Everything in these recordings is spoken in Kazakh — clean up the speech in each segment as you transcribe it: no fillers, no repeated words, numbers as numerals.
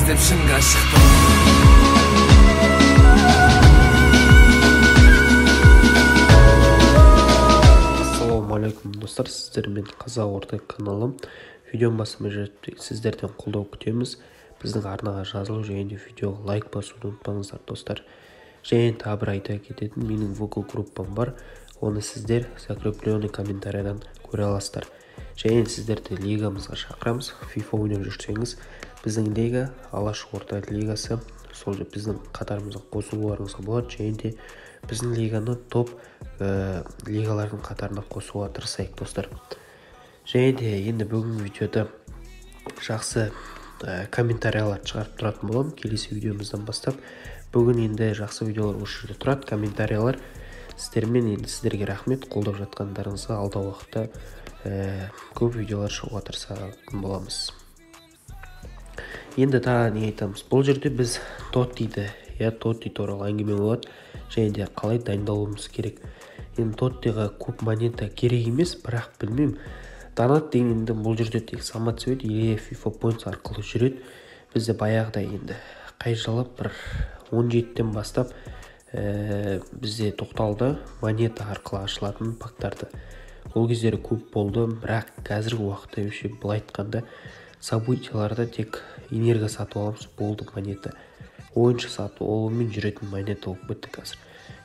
Іздеп шыңға шықтым. Ассалаумағалейкум достар, сіздермен Қазақ Орта каналы. Видеоны бастамай сіздерден қолдау күтеміз. Біздің арнаға жазылу және де видеоға лайк басуды ұмытпаңыздар достар. Және тағы бір айта кететін, менің вокал группам бар. Оны сіздер закрепленный комментариядан көре аласыздар. Және сіздерді лигамызға шақырамыз. FIFA ойнап жүрсеңіз, біздің лига Алаш Орта лигасы, сол біздің қатарымызға қосылуларыңызға болады. Және де біздің лиганы топ лигалардың қатарына қосуға тырысайық достар. Және де енді бүгінгі видеода жақсы комментариялар шығарып тұратын боламын. Келесі видеомыздан бастап бүгін енді жақсы видеолар осы жерде тұрады, комментариялар. Сіздермен енді сіздерге рахмет, қолдап жатқандарыңызға. Алдағы уақытта көп видеолар шығуға тырысатын боламыз. Енді тағы не айтамыз? Бұл жерде біз Тоттиді, я Тотти туралы әңгіме болады. Және де қалай дайындалуымыз керек. Енді Тоттиға көп монета керек емес, бірақ білмеймін. Донат деген енді бұл жерде тек самоцвет или FIFA Points арқылы жүреді. Бізде баяғыда енді қай жылы бір 17-тен бастап бізде тоқталды монета арқылы ашылатын пактарды. Ол кездері көп болды, бірақ қазіргі уақытта вообще былай айтқанда событияларда тек энергия сатып аламыз болды, монета. Ойыншы сатып алумен жүретін монета болып кетті қазір.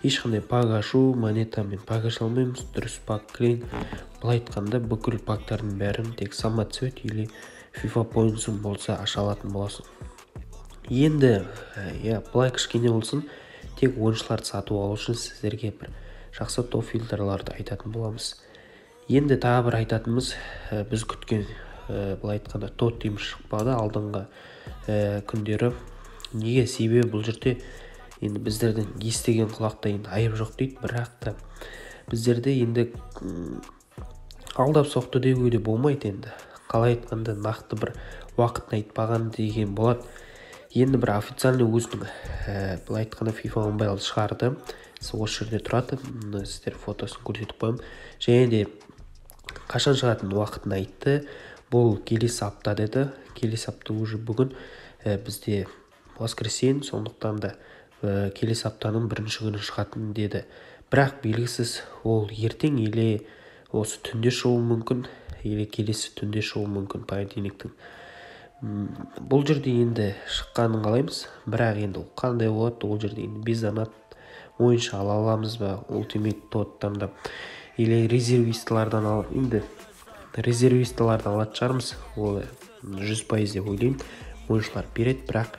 Ешқандай пак ашу монетамен пак аша алмаймыз, дұрыс пак клейн. Былай айтқанда бүкіл пактардың бәрін тек самоцвет или FIFA Points-ың болса аша алатын боласың. Енді я былай кішкене болсын, тек ойыншыларды сатып алу үшін сіздерге бір жақсы топ фильтрларды айтатын боламыз. Енді тағы бір айтатынымыз, біз күткен былай айтқанда Тоттим шықпады алдыңғы күндері. Неге? Себебі бұл жерде енді біздердің естіген құлақта енді айып жоқ дейді, бірақ та біздерді енді алдап соқты деуге де болмайды енді. Қалай айтқанда нақты бір уақытын айтпаған деген болады. Енді бір официальный өзінің былай айтқанда FIFA Mobile шығарды. Осы жерде тұрады, сіздер фотосын көрсетіп қоямын. Және де қашан шығатын уақытын айтты. Бұл келесі апта деді. Келесі апта уже бүгін бізде воскресенье, сондықтан да келесі аптаның бірінші күні шығатын деді. Бірақ белгісіз, ол ертең или осы түнде шығуы мүмкін, или келесі түнде шығуы мүмкін понедельниктің. Бұл жерде енді шыққанын қалаймыз, бірақ енді ол қандай болады, ол жерде енді без донат ойыншы ала аламыз ба, Ultimate Тоттан да или резервистлардан ал, енді резервистлардан алатын шығармыз, ол 100% деп ойлаймын, ойыншылар береді, бірақ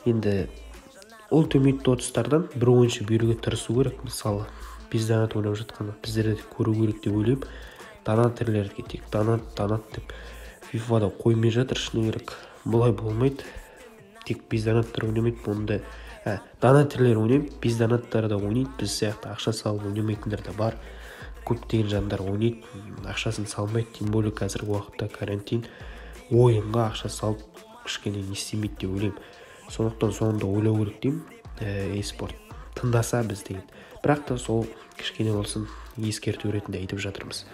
енді Ultimate Тоттардан бір ойыншы беруге тырысу керек. Мысалы, без донат ойнап жатқанда біздерді де көру керек деп ойлаймын. Донатерлерге тек донат, донат деп FIFA-да қоймай жатыр, шыны керек. Бұлай болмайды. Тек без донаттар ойнамайды, бұнда донатерлер ойнайды, без донаттар да ойнайды. Біз сияқты ақша салып ойнамайтындар да бар. Көптеген жандар ойнайды, ақшасын салмайды, тем более қазіргі уақытта карантин, ойынға ақша салып кішкене не істемейді деп ойлаймын. Сондықтан соны да ойлау керек деймін. E-спорт тыңдаса біз деген. Бірақ та сол кішкене болсын ескерту ретінде айтып жатырмыз.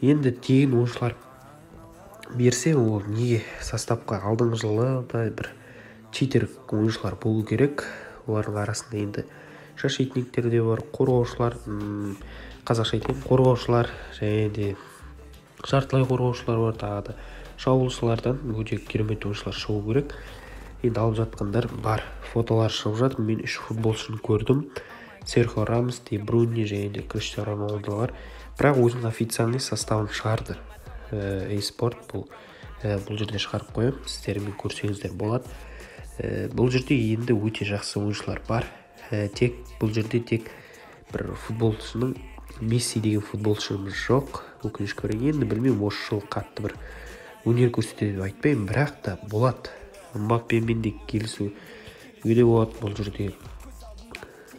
Енді тегін ойыншылар берсе, ол неге составқа алдыңғы жылы да бір читер ойыншылар болу керек. Олардың арасында енді защитниктер де бар, қорғаушылар, қазақша айтайын, қорғаушылар және де жартылай қорғаушылар бар, тағы да шабуылшылардан өте керемет ойыншылар шығу керек. Енді алып жатқандар бар, фотолар шығып жатыр. Мен 3 футболшыны көрдім: Серхио Рамос, Де Бруйне және де Криштиану Роналдолар. Бірақ өзінің официальный составын шығарды. E-спорт бұл жерде шығарып қоямын, сіздермен көрсеңіздер болады. Бұл жерде енді өте жақсы ойыншылар бар. Тек бұл жерде тек бір футболшының, Месси деген футболшымыз жоқ, өкінішке орай. Енді білмеймін, осы жыл қатты бір өнер көрсетеді деп айтпаймын, бірақ та болады. Мбаппемен де келісу өте болады. Бұл жерде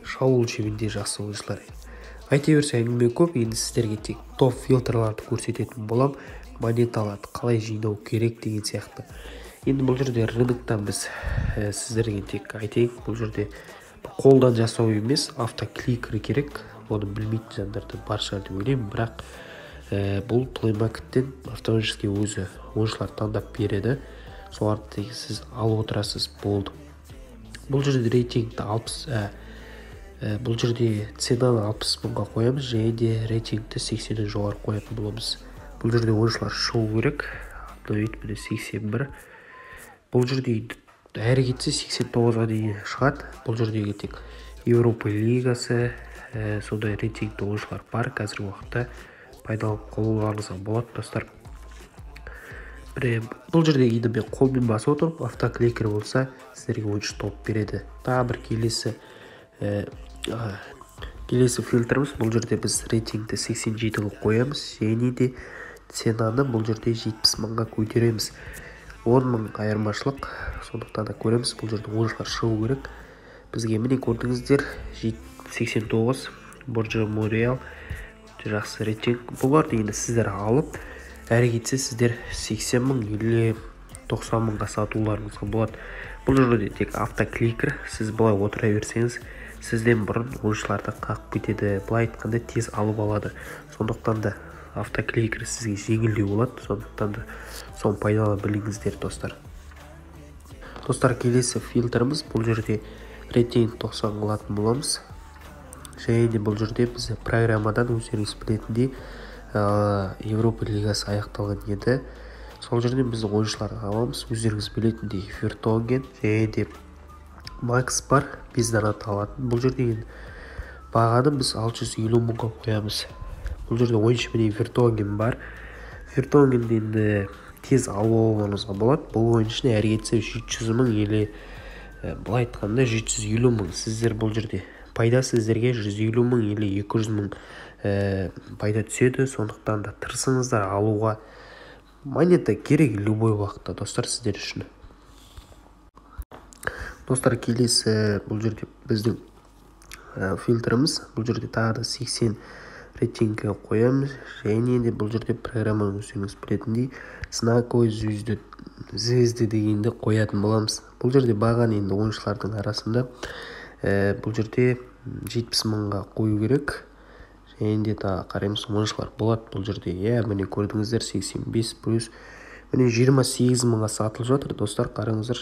шабуыл шебінде жақсы ойыншылар. Айта берсе әңгіме көп. Енді сіздерге тек топ фильтрларды көрсететін болам, монеталарды қалай жинау керек деген сияқты. Енді бұл жерде рыноктан біз сіздерге тек айтайық, бұл жерде қолдан жасау емес, автокликер керек. Оны білмейтін жандар да бар шығар деп ойлаймын, бірақ бұл Play Market'тен автоматически өзі ойыншылар таңдап береді. Соларды сіз алып отырасыз, болды. Бұл жерде рейтингті 60, бұл жерде ценаны 60 мыңға қоямыз және де рейтингті 80-ден жоғары қоятын боламыз. Бұл жерде ойыншылар шығу керек. Обновить, міне, 81. Бұл жерде әрі кетсе 89-ға дейін шығады. Бұл жердегі тек Европа лигасы, сондай рейтингті ойыншылар бар. Қазіргі уақытта пайдаланып қалуларыңызға болады, достар. Бұл жерде енді мен қолмен басып отырмын, автокликер болса, сіздерге ойыншы тауып береді. Тағы бір келесі фильтріміз: бұл жерде біз рейтингті 87 қылып қоямыз және де ценаны бұл жерде 70 мыңға көтереміз. 10 мың айырмашылық. Сондықтан да көреміз, бұл жерде ойыншылар шығу керек бізге. Міне, көрдіңіздер, 89 Борджо Мориал, өте жақсы рейтинг. Бұларды енді сіздер алып, әрі кетсе сіздер 80 мың или 90 мыңға сатуларыңызға болады. Бұл жерде тек автокликер, сіз былай отыра берсеңіз, сізден бұрын ойыншыларды қағып кетеді, былай айтқанда, тез алып алады. Сондықтан да автокликер сізге жеңілдеу болады, сондықтан да соны пайдалана біліңіздер, достар. Достар, келесі фильтріміз: бұл жерде рейтинг 90 қылатын боламыз және де бұл жерде біз программадан, өздеріңіз білетіндей, Европа лигасы аяқталған еді, сол жерден біз ойыншыларды аламыз. Өздеріңіз білетіндей, Фертонген және де Макс бар, без доната алатын. Бұл жерде енді бағаны біз 650 мыңға қоямыз. Бұл жерде ойыншы, міне, Фертонген бар. Фертонгенді енді тез алып алуларыңызға болады. Бұл ойыншыны әрі кетсе 700 мың или, былай айтқанда, 750 мың. Сіздер бұл жерде пайда, сіздерге 150 мың или 200 мың пайда түседі. Сондықтан да тырысыңыздар алуға, монета керек любой уақытта, достар, сіздер үшін. Достар, келесі бұл жерде біздің фильтріміз: бұл жерде тағы да 80 рейтингке қоямыз және де бұл жерде программаны, өздеріңіз білетіндей, знаковый звезды дегенді қоятын боламыз. Бұл жерде бағаны енді ойыншылардың арасында, бұл жерде 70 мыңға қою керек. Және де тағы қараймыз, ойыншылар болады бұл жерде. Иә, міне, көрдіңіздер, 85 плюс, міне, 28 мыңға сатылып жатыр, достар, қараңыздар.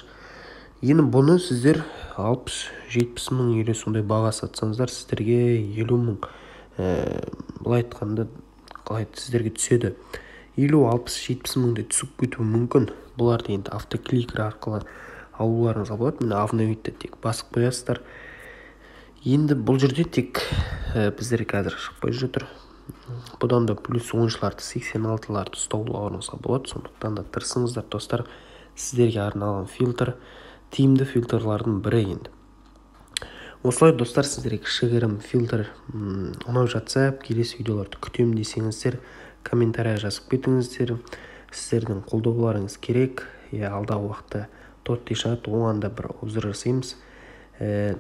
Енді бұны сіздер 60-70 мың или сондай баға сатсаңыздар, сіздерге 50 мың, былай айтқанда, қалай, сіздерге түседі. 50, 60, 70 мыңдай түсіп кетуі мүмкін. Бұларды енді автокликер арқылы алуларыңызға болады. Міне, обновить тек басып қоясыздар. Енді бұл жерде тек біздер қазір шықпай жатыр. Бұдан да плюс ойыншыларды, 86-ларды ұстауларыңызға болады. Сондықтан да тырысыңыздар, достар. Сіздерге арналған фильтр, тиімді фильтрлардың бірі. Енді осылай, достар. Сіздерге кішігірім фильтр ұнап жатса, келесі видеоларды күтемін десеңіздер, комментарий жазып кетіңіздер. Сіздердің қолдауларыңыз керек. Иә, алдағы уақытта Тотти шығады, оған да бір обзор жасаймыз.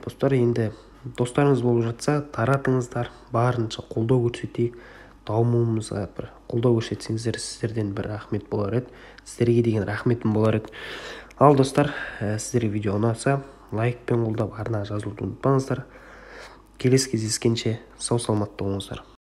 Достар, енді достарыңыз болып жатса, таратыңыздар, барынша қолдау көрсетейік. Дамуымызға бір қолдау көрсетсеңіздер, сіздерден бір рахмет болар еді, сіздерге деген рахметім болар еді. Ал, достар, сіздерге видео ұнаса, лайкпен қолдап, арнаға жазылуды ұмытпаңыздар. Келесі кездескенше сау саламатта болыңыздар.